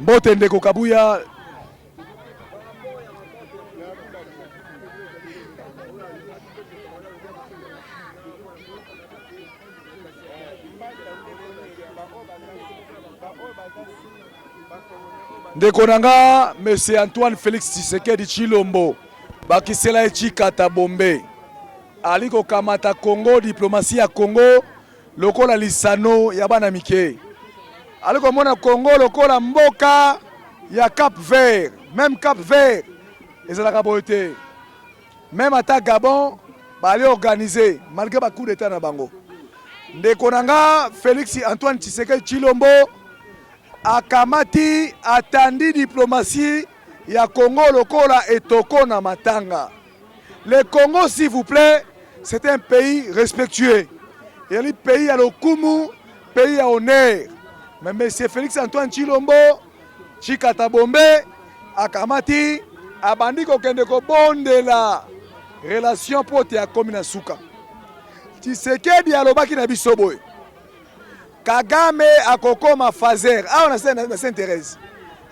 Mbote ndeko Kabuya. Ndeko na nga Monsieur Antoine Felix Tshisekedi Tshilombo bakisela ye Tshikata Bombe ali kokamata Congo diplomatie ya Congo lokola lisano ya bana mike. Ali komona Congo lokola mboka ya Cap Vert. Meme Cap Vert ezalaka boye te. Meme ata Gabon bali organiser malgré ba coup d'état na bango. Ndeko na nga Felix Antoine Tshisekedi Tshilombo akamati atandi diplomatie ya Congo lokola etoko na matanga. Le Congo s'il vous plaît, c'est un pays respectueux. Ezali pays ya lokumu, pays ya honneur. Mais monsieur Félix Antoine Tshilombo, Tshikata Bombe akamati abandi kokende kobondela relation mpo te akomi na suka. Tshisekedi alobaki na biso boye Kagame akokoma fazer awa na Sainte Therese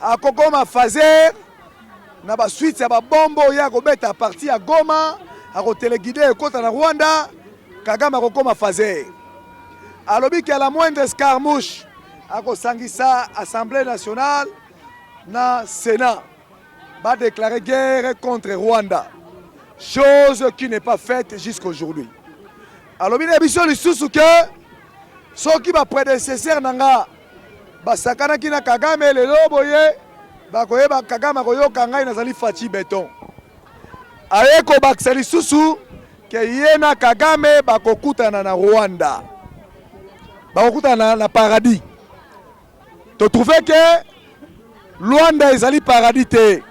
akokoma fazer na ba suite ya ba bombe oyo akobeta parti ya Goma akoteleguide ekota na Rwanda Kagame akokoma fazer alobi ke la moindre escarmouche akosangisa Assemblée nationale na Sénat ba déclarer guerre contre Rwanda chose qui n'est pas faite jusqu'aujourd'hui alobi na biso lisusu ke soki ba prédécesseur na nga basakanaki na Kagame lelo boye bakoyeba Kagame akoyoka ngai nazali Fatshi beton. Aye kobakisa lisusu ke ye na Kagame bakokutana na Rwanda, bakokutana na paradis. To trouve ke Luanda ezali paradis te.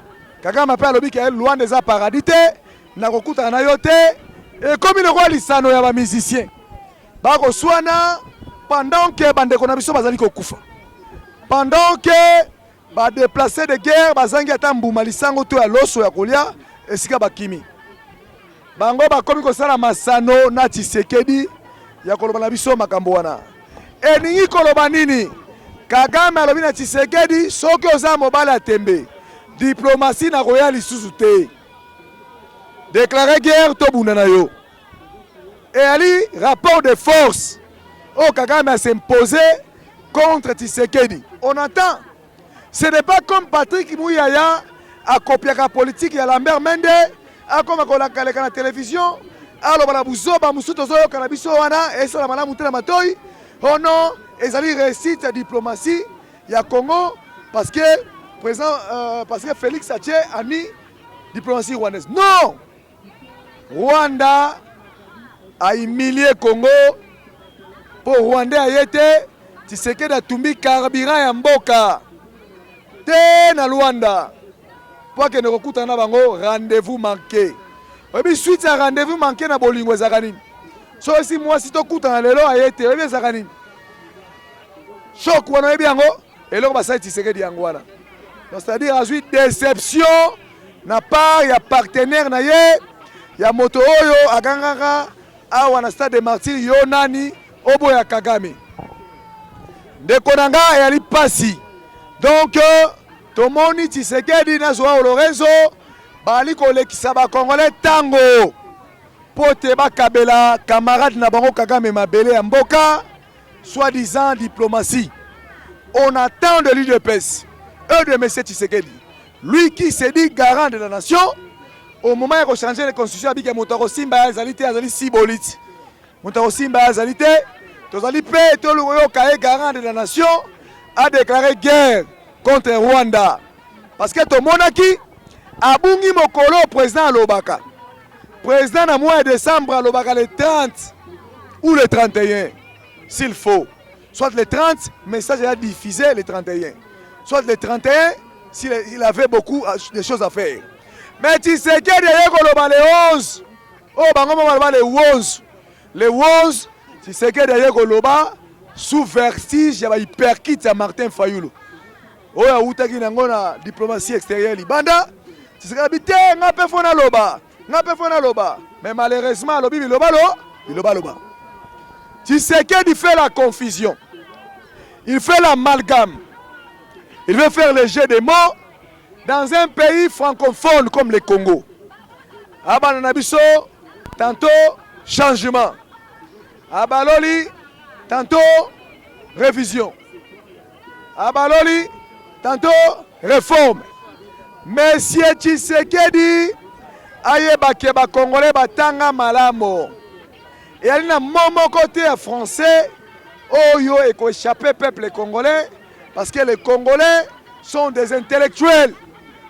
Kagame mpe alobi ke Luanda eza paradis te, nakokutana na yo te. Ekomi lokola lisano ya ba musiciens. Bakoswana pendant que bandeko na biso bazali kokufa, pendant que ba déplacés de guerre bazangi ata mbuma lisango to ya loso ya kolia esika bakimi. Bango bakomi kosala masano na Tshisekedi ya koloba na biso makambo wana. Elingi koloba nini? Kagame alobi na Tshisekedi, soki oza mobali ya tembe, diplomatie nakoya lisusu te. Déclarer guerre tobunda na yo. Eyali rapport de force oyo Kagame a s'imposer contre Tshisekedi. On entend. Ce n'est pas comme Patrick Muyaya akopiaka politique ya Lambert Mende akoma kolakaleka na télévision aloba na buzoba mosusu tozoyoka na biso wana esala malamu te na matoi. Oh non, ezali réussite ya diplomatie ya Congo parce que président parce que Félix atie ami diplomatie rwandaise. Non! Rwanda a humilie Congo po Rwandais aye te, Tshisekedi atumbi carburant ya mboka te na Luanda po akende kokutana na bango rendez-vous manqué. Oyebi suite ya rendez-vous manqué na bolingo ezalaka nini? Soki si mwasi tokutana lelo aye te, oyebi ezalaka nini? Choc wana oyebi yango? Eloko basali Tshisekedi yango wana. Donc c'est-à-dire azwi déception na part ya partenaire na ye ya moto oyo agangaka awa na stade de martyr yo nani oboya Kagame. Ndeko na nga eyali pasi. Donc tomoni Tshisekedi na Joao Lorenzo bali kolekisa ba Congolais tango po te bakabela camarade na bango Kagame mabele ya mboka. Soi-disant diplomatie. On attend de l'UDPS et de M. Tshisekedi, lui qui se dit garant de la nation, au moment ya kochanger la constitution abike moto akosimba azali te, azali siboliti. Moto akosimba azali te, tozali mpe tolukoyoka ye garant de la nation a déclaré guerre contre Rwanda. Parce que tomonaki abungi mokolo président alobaka. Président na mois de décembre alobaka le 30 ou le 31 s'il faut. Soit le 30, message a diffusé le 31. Soit le 31 s'il il avait beaucoup de choses à faire. Mais Tshisekedi aye koloba le 11. Oh bango moko baloba le 11. Le 11 Tshisekedi aye koloba sous vertige ya ba hyperkit ya Martin Fayulu. Oyo awutaki nango na diplomatie extérieure libanda. Tshisekedi abi te nga pe fo naloba, nga pe fo naloba. Mais malheureusement alobi biloba lo, biloba loba. Tshisekedi fait la confusion. Il fait l'amalgame. Il veut faire le jeu des mots dans un pays francophone comme le Congo. Abana na biso tantôt changement. Abaloli tantôt révision. Abaloli tantôt réforme. Monsieur Tshisekedi ayeba ke ba Congolais batanga malamu. Eyali na mot moko te ya français oyo ekoéchappe peuple congolais, parce que les Congolais sont des intellectuels.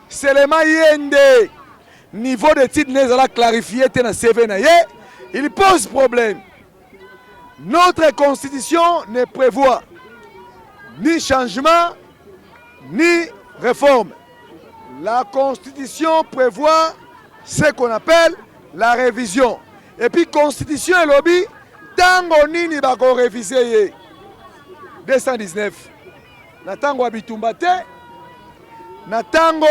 Seulement ye nde niveau d'étude na ezala clarifié te na CV na ye, il pose problème. Notre constitution ne prévoit ni changement ni réforme. La constitution prévoit ce qu'on appelle la révision. Et puis constitution elobi ntango nini bakorévise ye: 219, na ntango ya bitumba te, na ntango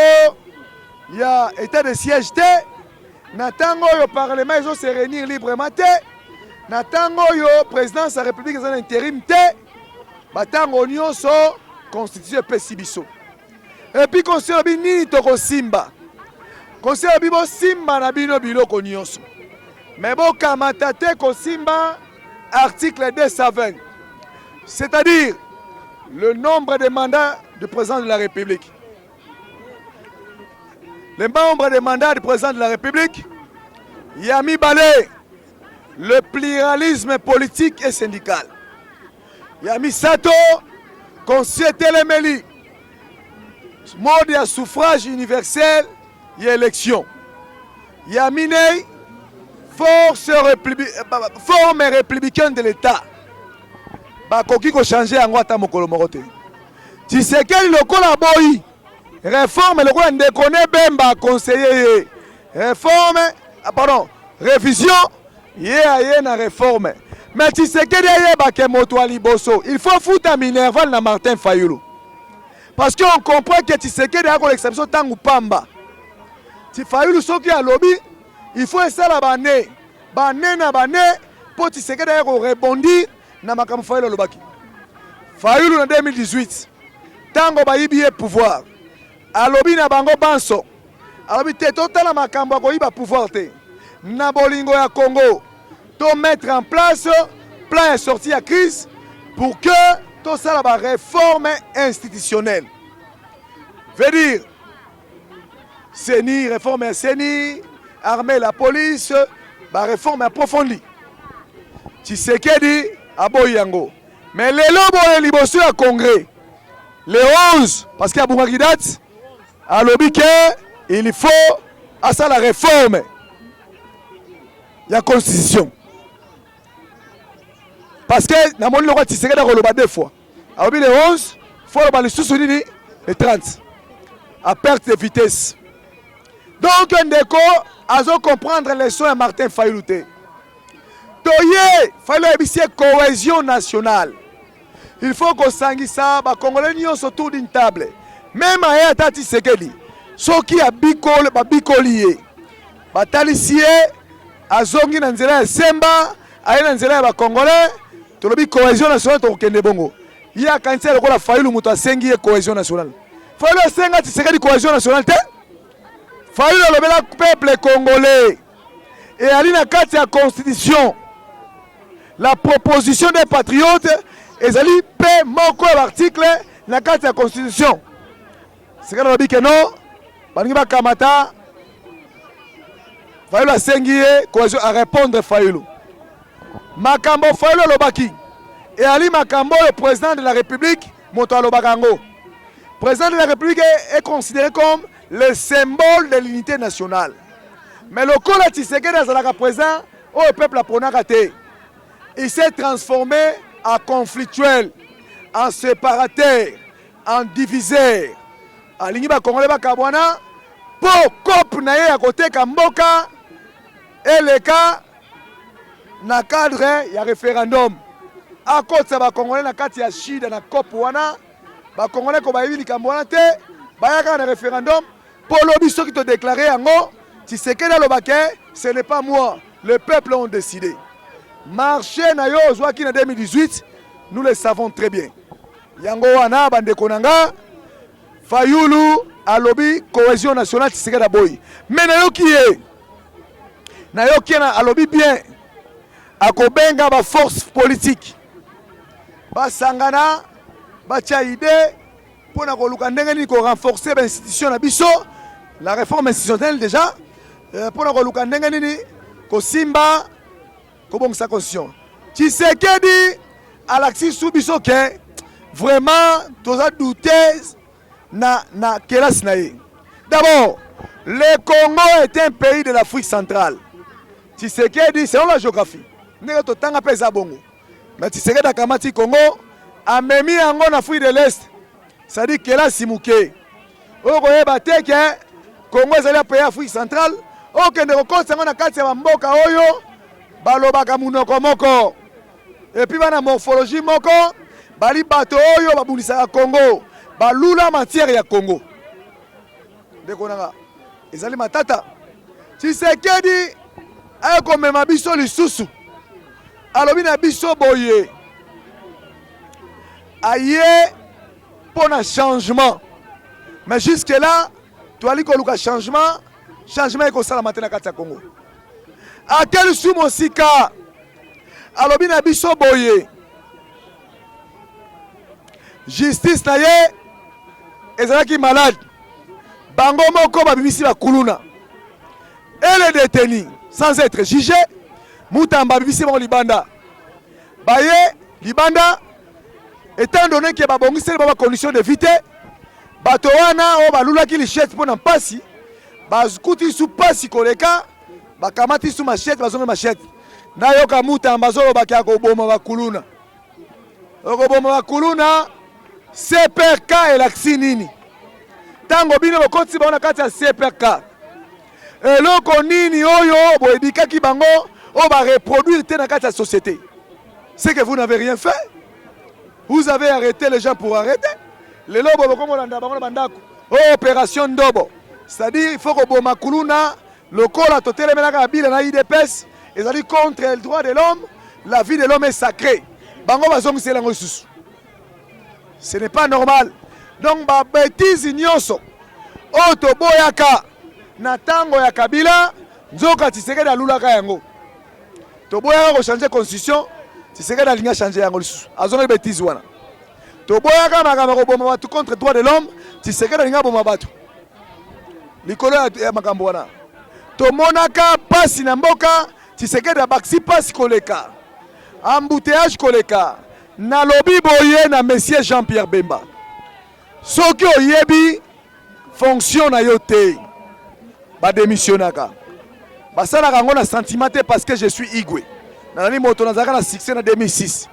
ya état de siège te, na ntango oyo parlement ezose réunir librement te, na ntango oyo présidence ya République eza na intérim te. Batango nyonso constitution epesi biso. Et puis constitution elobi nini tokosimba? Constitution elobi bosimba na bino biloko nyonso, me bokamata te kosimba article 220, c'est-à-dire le nombre de mandats du président de la République. Le nombre de mandats du président de la République ya mibale, le pluralisme politique et syndical ya misato, constitution etelemeli mode ya suffrage universel ya élection ya minei, forme républicaine de l'État, bakoki kochange yango ata mokolo moko te. Tshisekedi lokola boyi réforme, lokola ndeko ne Bemba aconseille ye réforme, ah, pardon, révision, ye aye na réforme. Mais Tshisekedi ayebake moto ya liboso, il faut futa minerval na Martin Fayulu, parce que on comprend que Tshisekedi akolekisa biso ntango pamba. Ti Fayulu soki alobi, il faut esala bane bane na bane mpo Tshisekedi aye korebondir na makambo Fayulu alobaki. Fayulu na 2018, ntango bayibi ye pouvoir, alobi na bango banso, alobi te totala makambo ya koyiba pouvoir te, na bolingo ya Congo to mettre en place plan ya sortie ya crise pour que tosala baréforme institutionnelle, veut dire CENI, réforme ya CENI, armée, la police, baréforme approfondie. Tshisekedi aboyi yango. Mais lelo boye, liboso ya congrès le 11, parce que abungaki date, alobi ke il faut asala réforme ya constitution, parce que namoni lokola Tshisekedi akoloba deux fois. Alobi le 11, faut aloba lisusu nini le 30, à perte de vitesse. Donc ndeko azocomprendre leçon ya Martin Fayulu te. Toye Fayulu ayebisi ye cohésion nationale, il faut kosangisa bakongolais nyonso autour d'une table. Même aye ata Tshisekedi soki babikoli ye, batalisi ye, azongi na nzela ya semba, aye na nzela ya bakongolais, tolobi cohésion nationale, tokokende bongo. Ye akanisi ye lokola Fayulu moto asengi ye cohésion nationale. Fayulu asenga Tshisekedi cohésion nationale te. Fayulu alobela peuple congolais. Eyali na kati ya constitution, la proposition des patriotes ezali mpe moko ya baarticle na kati ya constitution. Sika nalobi ke non, balingi bakamata Fayulu asengi ye cohésion, arépondre Fayulu. Makambo Fayulu alobaki eyali makambo oyo président de la République moto alobaka yango. Président de la République est considéré comme le symbole de l'unité nationale. Mais lokola Tshisekedi azalaka président oyo peuple aponaka te, il s'est transformé en conflictuel, en séparateur, en diviseur. Alingi bakongole bakabwana mpo coop na ye ya koteka mboka eleka na cadre ya référendum. Akotisa bakongole na kati ya shida na coop wana. Bakongole ko bayebi likambo wana te, bayaka na référendum mpo lobi soki todéclare yango, Tshisekedi alobake ce n'est pas moi, le peuple ont décidé. Marché na yo ozwaki na 2018, nous le savons très bien. Yango wana, bandeko na nga, Fayulu alobi cohésion nationale, Tshisekedi aboyi. Mais nayoki ye, nayoki ye na alobi bien, akobenga baforce politique basangana, batia idée mpona koluka ndenge nini korenforcer bainstitution na biso, la réforme institutionnelle déjà, mpona koluka ndenge nini kosimba kobongisa constitution. Tshisekedi alakisi su biso ke vraiment toza doute na kelasi na ye. D'abord, le Congo est un pays de l'Afrique centrale. Tshisekedi, selon la géographie ndenge totanga mpe eza bongo, mais Tshisekedi akamati Congo, amemi yango na Afrique de l'Est, c'est-à-dire kelasi moke oyo koyeba te ke Congo ezali ya pays Afrique centrale. Okende kokotisa yango na kati ya bamboka oyo balobaka monoko moko et puis bana morphologie moko, bali bato oyo babundisaka Congo, balula matière ya Congo. Ndeko nanga, ezali matata. Tshisekedi aye komema biso lisusu, alobi na biso boye, aye mpo na changement, mais jusque là toali koluka changement, changement ekosalama te na kati ya Congo. Ake lisusu mosika, alobi na biso boye, justice na ye ezalaki malade, bango moko babimisi bakuluna et les détenus sans être jugé. Mutamba abimisi bango libanda, baye libanda, étant donné ke babongiseli bango bacondition de vie te. Bato wana oyo balulaki machette mpo na mpasi, bakuti su mpasi koleka, bakamati su machette, bazongi machette. Nayoka Mutamba azolobaki akoboma bakuluna, okoboma bakuluna. CPRK elakisi nini? Ntango bino bokotisi bango na kati ya CPRK, eloko nini oyo boedikaki bango oyo bareproduire te na kati ya société? C'est que vous n'avez rien fait, vous avez arrêté les gens pour arrêter. Lelo boye bokomolanda bango na bandako oyo opération ndobo, c'est-à-dire il faut koboma kuluna. Lokola totelemelaka Kabila na UDPS, ezali contre le droit de l'homme, la vie de l'homme est sacrée. Bango bazongisela yango lisusu, ce n'est pas normal. Donc babêtises nyonso oyo toboyaka na ntango ya Kabila, nzoka Tshisekedi alulaka yango. Toboyaka kochanger constitution, Tshisekedi alingi achanger yango lisusu, azongeli bêtise wana. Toboyaka makambo ya koboma bato contre droit de l'homme, Tshisekedi alingi aboma bato likolo ya makambo wana. Tomonaka mpasi na mboka, Tshisekedi abakisi mpasi koleka, embouteillage koleka. Nalobi boye na monsieur Jean Pierre Bemba, soki oyebi fonction na yo te, badémissionnaka, basalaka yango na sentiment te. Parce que je suis Igwe, nazali moto nazalaka na succès na 2006,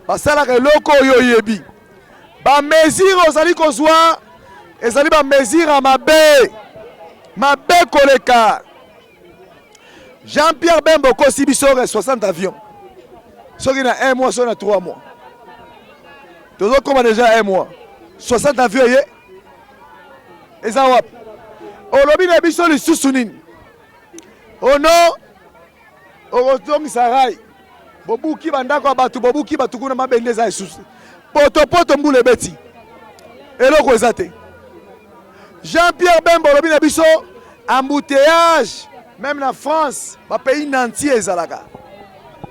basalaka eloko oyo oyebi. Bamesure ozali kozwa ezali bamesure ya mabe, mabe koleka. Jean Pierre Bemba, okosi biso 60 avion soki na 1 mois, soki na 3 mois. Tozokóma déjà 1 mois, 60 avion ye eza wapi? Olobi na biso lisusu nini? Ono okozongisa rail, bobuki bandako ya bato, bobuki bato kuna, mabende eza lisusu potopoto, mbula ebeti, eloko eza te. Jean Pierre Bemba, olobi na biso embouteillage même na France, bapays nantier ezalaka.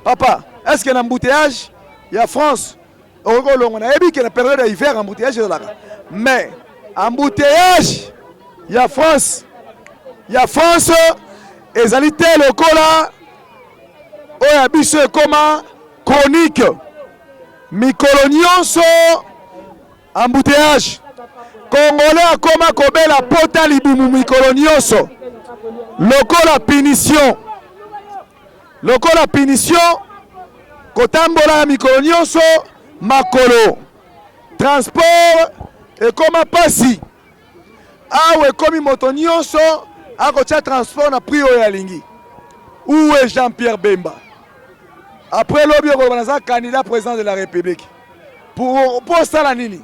Papa, est ce que na embouteillage ya France okoki kolongwa? Nayebi ke na période ya hiver embouteillage ezalaka, mais embouteillage ya France ezali te lokola oyo ya biso ekoma chronique, mikolo nyonso embouteillage. Congolais akoma kobela pota libumu mikolo nyonso lokola punition, lokola punition. Kotambola ya mikolo nyonso makolo, transport ekoma pasi. Awa ekomi moto nyonso akotia transport na prix oyo alingi. Où est Jean Pierre Bemba? Après lobi okoloba naza candidat président de la République pour mpo osala nini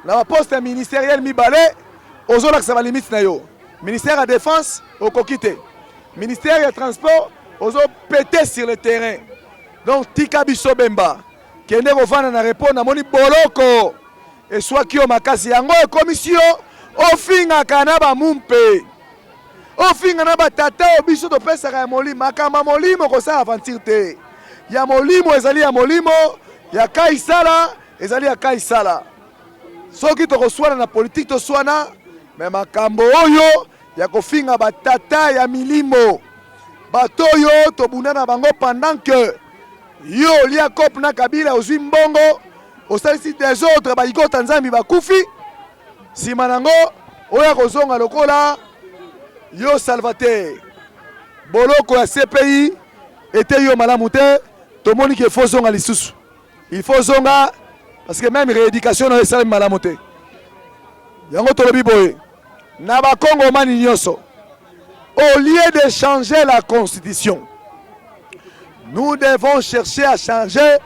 na baposte ministériel mibale? Ozolakisa balimite na yo. Ministère ya Défense okoki te, ministère ya Transport ozopete sur le terrain. Donc tika biso, Bemba, kende kovanda na repos. Namoni boloko. Eswaki yo makasi, yango ekomisi yo ofingaka na bamumpe, ofinga na batata oyo biso topesaka ya molimo. Makambo ya molimo kosala aventure te. Ya molimo ezali ya molimo, ya Kaisala ezali ya Kaisala. Soki tokoswana na politike, toswana, me makambo oyo ya kofinga batata ya milimo, bato oyo tobunda na bango pendant que yo olia cope na Kabila, ozwi mbongo, osalisi desordre, bayikota Nzambi bakufi, nsima nango oyo akozonga lokola yo salvateur. Boloko ya CPI ete yo malamu te, tomoni ke faut zonga lisusu, il faut zonga, parce que même rééducation na yo esalami malamu te. Yango tolobi boye na Bakongomani nyonso: au lieu de changer la constitution, nous devons chercher à changer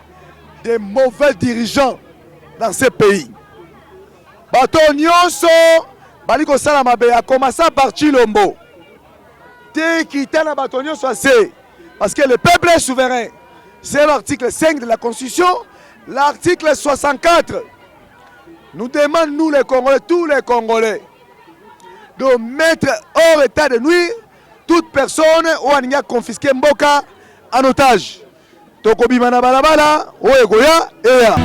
des mauvais dirigeants dans ce pays. Bato nyonso bali kosala mabe, akomasa par Tshilombo te, kita na bato nyonso ase, parce que le peuple est souverain. C'est l'article 5 de la constitution. L'article 64 nous demande, nous les Congolais, tous les Congolais, de mettre hors état de nuire toute personne oyo alingi aconfisquer mboka en otage. Tokobima na balabala oyo ekoya eya.